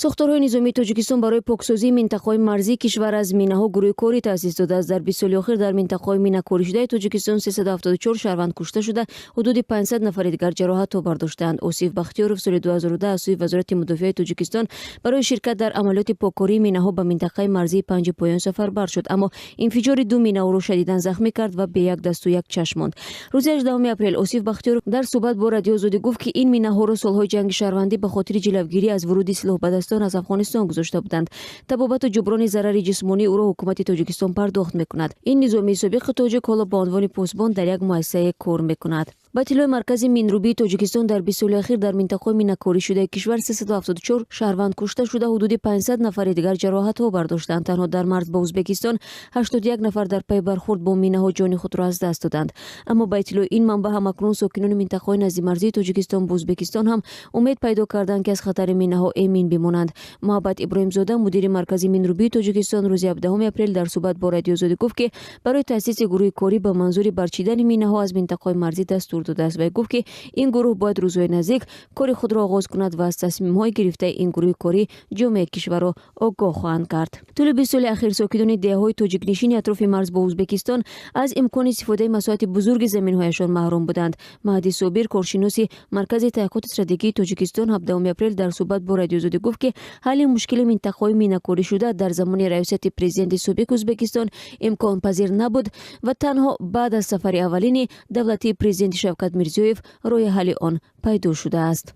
Сохторҳои низомии Тоҷикистон барои поксозии минтақаҳои марзии кишвар аз минаҳо гурӯҳи корӣ таъсис додааст. Дар 20 соли охир дар минтақаҳои минакоришудаи Тоҷикистон 374 шаҳрванд кушта шуда, ҳудуди 500 нафари дигар ҷароҳатҳо бардоштаанд. Осиф Бахтиёров соли 2010 аз сӯи Вазорати мудофиаи Тоҷикистон барои ширкат дар амалиёти поккории минаҳо ба минтақаи марзии Панҷи Поён сафарбар шуд, аммо инфиҷори ду мина ӯро шадидан захмӣ кард ва бе як дасту як чашм монд. Рӯзи 18 апрел Осиф Бахтиёров дар суҳбат бо Радиои Озодӣ гуфт, ки ин минаҳоро солҳои ҷанги шаҳрвандӣ ба хотири ҷилавгирӣ аз вуруди силоҳбадастон аз Афғонистон гузошта буданд. Табобату ҷуброни зарари ҷисмонии ӯро ҳукумати Тоҷикистон пардохт мекунад. Ин низомии собиқи тоҷик ҳоло ба унвони посбон дар як муассисае кор мекунад. Ба иттилои Маркази минрубии Тоҷикистон, дар 20 соли ахир дар минтақаҳои минакоришудаи кишвар 374 шаҳрванд кушта шуда, ҳудуди 500 нафари дигар ҷароҳатҳо бардоштаанд. Танҳо дар марз бо Ӯзбекистон 81 нафар дар пайи бархурд бо минаҳо ҷони худро аз даст доданд. Аммо ба иттилои ин манбаъ, ҳамакнун сокинони минтақаҳои наздимарзии Тоҷикистон бо Ӯзбекистон ҳам умед пайдо карданд, ки аз хатари минаҳо эмин бимонанд. Муҳаббат Иброҳимзода, мудири Маркази минрубии Тоҷикистон, рӯзи 17 апрел дар суҳбат бо Радиои Озодӣ гуфт, ки барои таъсиси гурӯҳи корӣ ба манзури барчидани минаҳо аз минтақаҳои марзӣ дастур додааст ва гуфт, ки ин гурӯҳ бояд рӯзҳои наздик кори худро оғоз кунад ва аз тасмимҳои гирифтаи ин гурӯҳи корӣ ҷомеаи кишварро огоҳ хоҳанд кард. Тӯли 20 соли ахир сокинони деҳаҳои тоҷикнишини атрофи марз бо Ӯзбекистон аз имкони истифодаи масоҳати бузурги заминҳояшон маҳрум буданд. Маҳди Собир, коршиноси Маркази таҳқиқоти стратегии Тоҷикистон, 17 апрел дар суҳбат бо Радиои Озодӣ гуфт, ки ҳалли мушкили минтақаҳои минакоришуда дар замони раёсати президенти собиқи Ӯзбекистон имконпазир набуд ва танҳо баъд аз сафари аввалини давлатии президенти Шавкат Мирзиёев роҳи ҳалли он пайдо шудааст.